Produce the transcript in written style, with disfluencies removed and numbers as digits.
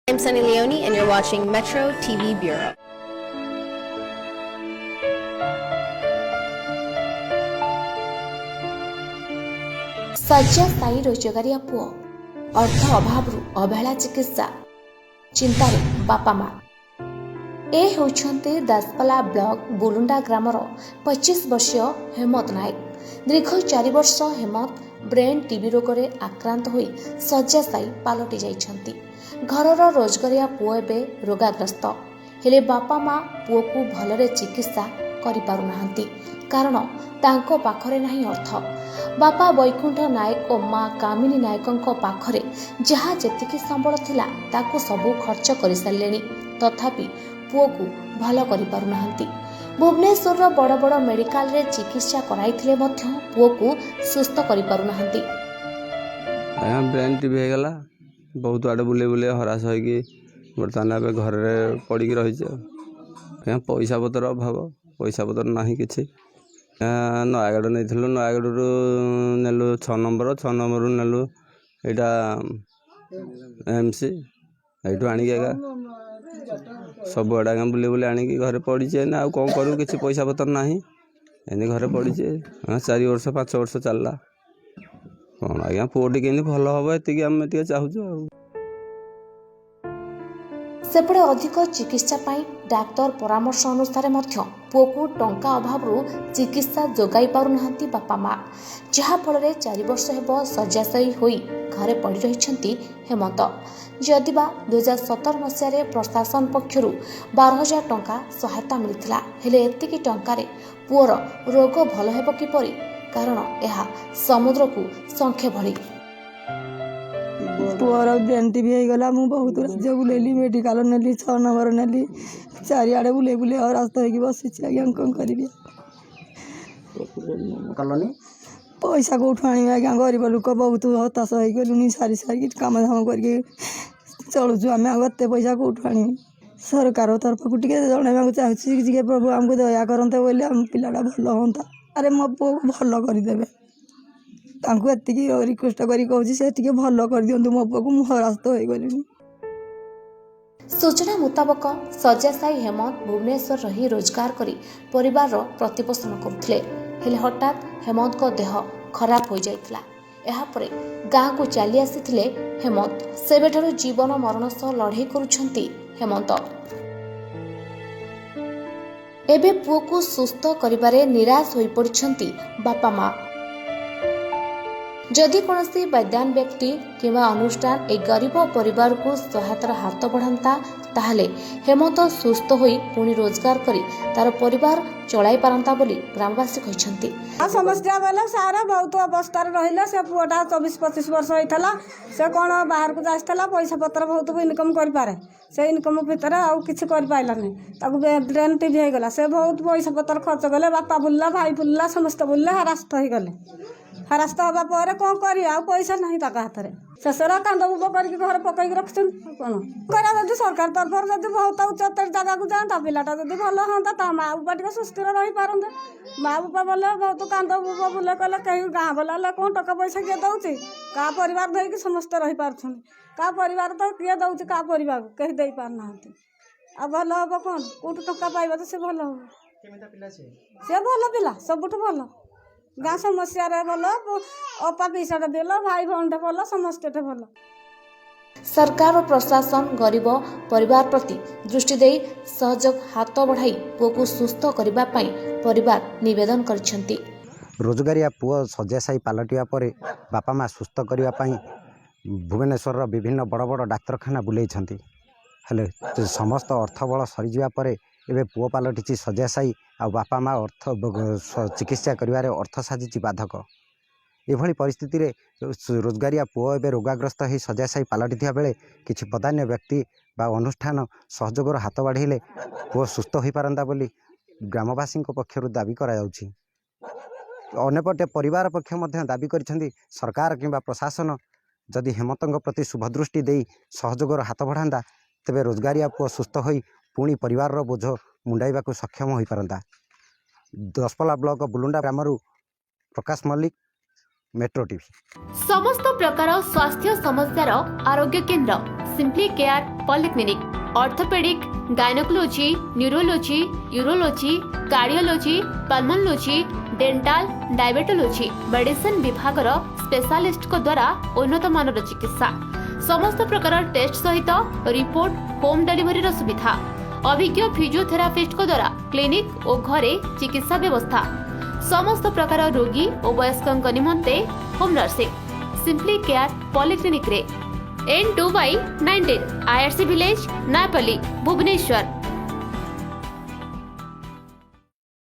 I'm Sunny Leone, and you're watching Metro TV Bureau. ଶଯ୍ୟାଶାୟୀ ରୋଜଗାରିଆ ପୁଅ, ଅର୍ଥ ଅଭାବରୁ ଅବହେଳା ଚିକିତ୍ସା, ଚିନ୍ତାରେ ବାପା ମା। ଏ ହେଉଛନ୍ତି ଦାସପଲା ବ୍ଲକ ବୁଲୁଣ୍ଡା ଗ୍ରାମର 25 ବର୍ଷୀୟ ହେମନ୍ତ ନାୟକ। ଦୀର୍ଘ 4 ବର୍ଷ ହେମନ୍ତ ବ୍ରେନ୍ ଟିବି ରୋଗରେ ଆକ୍ରାନ୍ତ ହୋଇ ଶଯ୍ୟାଶାୟୀ ପାଲଟି ଯାଇଛନ୍ତି। ଘରର ରୋଜଗାରିଆ ପୁଅ ଏବେ ରୋଗାଗ୍ରସ୍ତ, ହେଲେ ବାପା ମା ପୁଅକୁ ଭଲରେ ଚିକିତ୍ସା କରିପାରୁନାହାନ୍ତି, କାରଣ ତାଙ୍କ ପାଖରେ ନାହିଁ ଅର୍ଥ। ବାପା ବୈକୁଣ୍ଠ ନାୟକ ଓ ମା କାମିନୀ ନାୟକଙ୍କ ପାଖରେ ଯାହା ଯେତିକି ସମ୍ବଳ ଥିଲା, ତାକୁ ସବୁ ଖର୍ଚ୍ଚ କରିସାରିଲେଣି। ତଥାପି ପୁଅକୁ ଭଲ କରିପାରୁନାହାନ୍ତି। ଭୁବନେଶ୍ୱରର ବଡ଼ ବଡ଼ ମେଡିକାଲରେ ଚିକିତ୍ସା କରାଇଥିଲେ ମଧ୍ୟ ପୁଅକୁ ସୁସ୍ଥ କରିପାରୁନାହାନ୍ତି। ଆଜ୍ଞା, ବ୍ରେନ୍ ଟିବି ହେଇଗଲା। ବହୁତ ଆଡ଼େ ବୁଲେଇ ବୁଲେଇ ହରାଶ ହେଇକି ବର୍ତ୍ତମାନ ଏବେ ଘରେ ପଡ଼ିକି ରହିଛି। ଆଉ ଆଜ୍ଞା, ପଇସା ପତ୍ର ଅଭାବ, ପଇସା ପତ୍ର ନାହିଁ କିଛି। ନୟାଗଡ଼ ନେଇଥିଲୁ, ନୟାଗଡ଼ରୁ ନେଲୁ 6 ନମ୍ବର, 6 ନମ୍ବରରୁ ନେଲୁ ଏଇଟା ଏମ୍ସ। ଏଇଠୁ ଆଣିକି ଆଜ୍ଞା ସବୁଆଡ଼େ ଆଜ୍ଞା ବୁଲି ବୁଲି ଆଣିକି ଘରେ ପଡ଼ିଛି ଏଇନା। ଆଉ କ'ଣ କରିବୁ? କିଛି ପଇସା ପତ୍ର ନାହିଁ, ଏମିତି ଘରେ ପଡ଼ିଛି। 4 ବର୍ଷ 5 ବର୍ଷ ଚାଲିଲା। କ'ଣ ଆଜ୍ଞା, ପୁଅଟି କେମିତି ଭଲ ହେବ, ଏତିକି ଆମେ ଟିକେ ଚାହୁଁଛୁ ଆଉ। ସେପଟେ ଅଧିକ ଚିକିତ୍ସା ପାଇଁ ଡାକ୍ତର ପରାମର୍ଶ ଅନୁସାରେ ମଧ୍ୟ ପୁଅକୁ ଟଙ୍କା ଅଭାବରୁ ଚିକିତ୍ସା ଯୋଗାଇ ପାରୁନାହାନ୍ତି ବାପା ମା, ଯାହାଫଳରେ 4 ବର୍ଷ ହେବ ଶଯ୍ୟାଶାୟୀ ହୋଇ ଘରେ ପଡ଼ି ରହିଛନ୍ତି ହେମନ୍ତ। ଯଦିବା 2017 ମସିହାରେ ପ୍ରଶାସନ ପକ୍ଷରୁ 12,000 ଟଙ୍କା ସହାୟତା ମିଳିଥିଲା, ହେଲେ ଏତିକି ଟଙ୍କାରେ ପୁଅର ରୋଗ ଭଲ ହେବ କିପରି? କାରଣ ଏହା ସମୁଦ୍ରକୁ ଶଙ୍ଖେ ଭଳି। ପୁଅର ବ୍ରେନ୍ ଟିବି ହେଇଗଲା। ମୁଁ ବହୁତ ରାଜ୍ୟ ବୁଲେଇଲି, ମେଡ଼ିକାଲ ନେଲି, 6 ନମ୍ବର ନେଲି, ଚାରିଆଡ଼େ ବୁଲେଇ ବୁଲେଇ ହରାସ୍ତ ହେଇକି ବସିଛି ଆଜ୍ଞା। କ'ଣ କରିବି? କଲୋନୀ। ପଇସା କେଉଁଠୁ ଆଣିବି ଆଜ୍ଞା? ଗରିବ ଲୋକ, ବହୁତ ହତାଶ ହେଇଗଲୁଣି। ସାରି ସାରିକି କାମ ଧାମ କରିକି ଚଳୁଛୁ ଆମେ, ଆଉ ଏତେ ପଇସା କେଉଁଠୁ ଆଣିବି? ସରକାର ତରଫକୁ ଟିକେ ଜଣାଇବାକୁ ଚାହୁଁଛି, ଟିକେ ପ୍ରଭୁ ଆମକୁ ଦୟା କରନ୍ତେ ବୋଲି ଆମ ପିଲାଟା ଭଲ ହୁଅନ୍ତା। ଆରେ, ମୋ ପୁଅକୁ ଭଲ କରିଦେବେ, ତାଙ୍କୁ ଏତିକି ରିକ୍ୱେଷ୍ଟ କରି କହୁଛି, ସେ ଟିକେ ଭଲ କରିଦିଅନ୍ତୁ ମୋ ପୁଅକୁ। ମୁଁ ହରାସ୍ତ ହେଇଗଲିଣି। ସୂଚନା ମୁତାବକ, ଶଯ୍ୟାଶାୟୀ ହେମନ୍ତ ଭୁବନେଶ୍ୱର ରହି ରୋଜଗାର କରି ପରିବାରର ପ୍ରତିପୋଷଣ କରୁଥିଲେ। ହେଲେ ହଠାତ୍ ହେମନ୍ତଙ୍କ ଦେହ ଖରାପ ହୋଇଯାଇଥିଲା। ଏହାପରେ ଗାଁକୁ ଚାଲି ଆସିଥିଲେ ହେମନ୍ତ। ସେବେଠାରୁ ଜୀବନ ମରଣ ସହ ଲଢ଼େଇ କରୁଛନ୍ତି ହେମନ୍ତ। ଏବେ ପୁଅକୁ ସୁସ୍ଥ କରିବାରେ ନିରାଶ ହୋଇପଡ଼ିଛନ୍ତି ବାପା ମା। ଯଦି କୌଣସି ବଦାନ୍ୟ ବ୍ୟକ୍ତି କିମ୍ବା ଅନୁଷ୍ଠାନ ଏହି ଗରିବ ପରିବାରକୁ ସହାୟତାର ହାତ ବଢ଼ାନ୍ତା, ତାହେଲେ ହେମନ୍ତ ସୁସ୍ଥ ହୋଇ ପୁଣି ରୋଜଗାର କରି ତାର ପରିବାର ଚଳାଇ ପାରନ୍ତା ବୋଲି ଗ୍ରାମବାସୀ କହିଛନ୍ତି। ଆଉ ସମସ୍ୟା ବୋଇଲେ ସାର୍, ବହୁତ ଅବସ୍ଥାରେ ରହିଲେ। ସେ ପୁଅଟା 24 25 ବର୍ଷ ହେଇଥିଲା। ସେ କ'ଣ ବାହାରକୁ ଆସିଥିଲା, ପଇସା ପତ୍ର ବହୁତ ଇନକମ୍ କରିପାରେ। ସେ ଇନକମ୍ ଭିତରେ ଆଉ କିଛି କରିପାରିଲାନି। ତାକୁ ବ୍ରେନ୍ ଟିବି ହେଇଗଲା। ସେ ବହୁତ ପଇସା ପତ୍ର ଖର୍ଚ୍ଚ କଲେ। ବାପା ବୁଲିଲା, ଭାଇ ବୁଲିଲା, ସମସ୍ତେ ବୁଲିଲେ, ହରାସ୍ତ ହେଇଗଲେ। ହରାସ୍ତ ହେବା ପରେ କ'ଣ କରିବେ? ଆଉ ପଇସା ନାହିଁ ତାଙ୍କ ହାତରେ। ଶେଷରେ କାନ୍ଦ ବୁବ କରିକି ଘରେ ପକେଇକି ରଖିଛନ୍ତି। ଆଉ କ'ଣ କରିବା? ଯଦି ସରକାର ତରଫରୁ ଯଦି ବହୁତ ଉଚ୍ଚତର ଜାଗାକୁ ଯାଆନ୍ତା, ପିଲାଟା ଯଦି ଭଲ ହୁଅନ୍ତା, ତା ମା ବାପା ଟିକେ ସୁସ୍ଥିର ରହିପାରନ୍ତେ। ମା ବାପା ବୋଲେ ବହୁତ କାନ୍ଦ ବୁବ ବୁଲେ କଲେ। କେହି ଗାଁ ବାଲା ହେଲେ କ'ଣ ଟଙ୍କା ପଇସା କିଏ ଦେଉଛି? କାହା ପରିବାର ଧରିକି ସମସ୍ତେ ରହିପାରୁଛନ୍ତି। କାହା ପରିବାର ତ କିଏ ଦେଉଛି? କାହା ପରିବାରକୁ କେହି ଦେଇପାରୁନାହାନ୍ତି। ଆଉ ଭଲ ହେବ କ'ଣ? କେଉଁଠୁ ଟଙ୍କା ପାଇବ ତ ସେ ଭଲ ହେବ? ସେ ଭଲ ପିଲା, ସବୁଠୁ ଭଲ, ଗାଁ ସମସ୍ୟାରେ ଭଲ, ଅପା ପିଇସାଟା ଭଲ, ଭାଇ ଭଉଣୀଟା ଭଲ, ସମସ୍ତେ ଭଲ। ସରକାର ଓ ପ୍ରଶାସନ ଗରିବ ପରିବାର ପ୍ରତି ଦୃଷ୍ଟି ଦେଇ ସହଯୋଗ ହାତ ବଢ଼ାଇ ପୁଅକୁ ସୁସ୍ଥ କରିବା ପାଇଁ ପରିବାର ନିବେଦନ କରିଛନ୍ତି। ରୋଜଗାରିଆ ପୁଅ ଶଯ୍ୟାଶାୟୀ ପାଲଟିବା ପରେ ବାପା ମା ସୁସ୍ଥ କରିବା ପାଇଁ ଭୁବନେଶ୍ୱରର ବିଭିନ୍ନ ବଡ଼ ବଡ଼ ଡାକ୍ତରଖାନା ବୁଲେଇଛନ୍ତି। ହେଲେ ସମସ୍ତ ଅର୍ଥବଳ ସରିଯିବା ପରେ ଏବେ ପୁଅ ପାଲଟିଛି ଶଯ୍ୟାଶାୟୀ, ଆଉ ବାପା ମା ଅର୍ଥ ଚିକିତ୍ସା କରିବାରେ ଅର୍ଥ ସାଜିଛି ବାଧକ। ଏଭଳି ପରିସ୍ଥିତିରେ ରୋଜଗାରିଆ ପୁଅ ଏବେ ରୋଗାଗ୍ରସ୍ତ ହେଇ ଶଯ୍ୟାଶାୟୀ ପାଲଟିଥିବା ବେଳେ କିଛି ବଦାନ୍ୟ ବ୍ୟକ୍ତି ବା ଅନୁଷ୍ଠାନ ସହଯୋଗର ହାତ ବାଢ଼େଇଲେ ପୁଅ ସୁସ୍ଥ ହୋଇପାରନ୍ତା ବୋଲି ଗ୍ରାମବାସୀଙ୍କ ପକ୍ଷରୁ ଦାବି କରାଯାଉଛି। ଅନ୍ୟପଟେ ପରିବାର ପକ୍ଷ ମଧ୍ୟ ଦାବି କରିଛନ୍ତି, ସରକାର କିମ୍ବା ପ୍ରଶାସନ ଯଦି ହେମନ୍ତଙ୍କ ପ୍ରତି ଶୁଭଦୃଷ୍ଟି ଦେଇ ସହଯୋଗର ହାତ ବଢ଼ାନ୍ତା, ତେବେ ରୋଜଗାରିଆ ପୁଅ ସୁସ୍ଥ ହୋଇ ପୁଣି ପରିବାରର ବୋଝ ମୁଣ୍ଡାଇବାକୁ ସକ୍ଷମ ହୋଇପାରନ୍ତା। ଦଶପଲ୍ଲା ବ୍ଲକ ବୁଲୁଣ୍ଡା ଗ୍ରାମରୁ ପ୍ରକାଶ ମଲ୍ଲିକ, ମେଟ୍ରୋ ଟିଭି। ସମସ୍ତ ପ୍ରକାର ସ୍ୱାସ୍ଥ୍ୟ ସମସ୍ୟାର ଆରୋଗ୍ୟ କେନ୍ଦ୍ର, Simply Care Polyclinic. Orthopedic, gynecology, neurology, urology, cardiology, pulmonology, dental, diabetology, medicine ବିଭାଗର ସ୍ପେଶାଲିଷ୍ଟଙ୍କ ଦ୍ୱାରା ଉନ୍ନତମାନର ଚିକିତ୍ସା। ସମସ୍ତ ପ୍ରକାର ଟେଷ୍ଟ ସହିତ ରିପୋର୍ଟ ହୋମ୍ ଡେଲିଭରିର ସୁବିଧା। ଅଭିଜ୍ଞ ଫିଜିଓଥେରାପିଷ୍ଟଙ୍କ ଦ୍ୱାରା କ୍ଲିନିକ୍ ଓ ଘରେ ଚିକିତ୍ସା ବ୍ୟବସ୍ଥା। ସମସ୍ତ ପ୍ରକାର ରୋଗୀ ଓ ବୟସ୍କଙ୍କ ନିମନ୍ତେ ହୋମ୍ ନର୍ସିଂ। ସିମ୍ପଲି କେୟାର ପଲିକ୍ଲିନିକ୍ରେ N 2/19, IRC Village, Nayapalli, Bhubaneswar.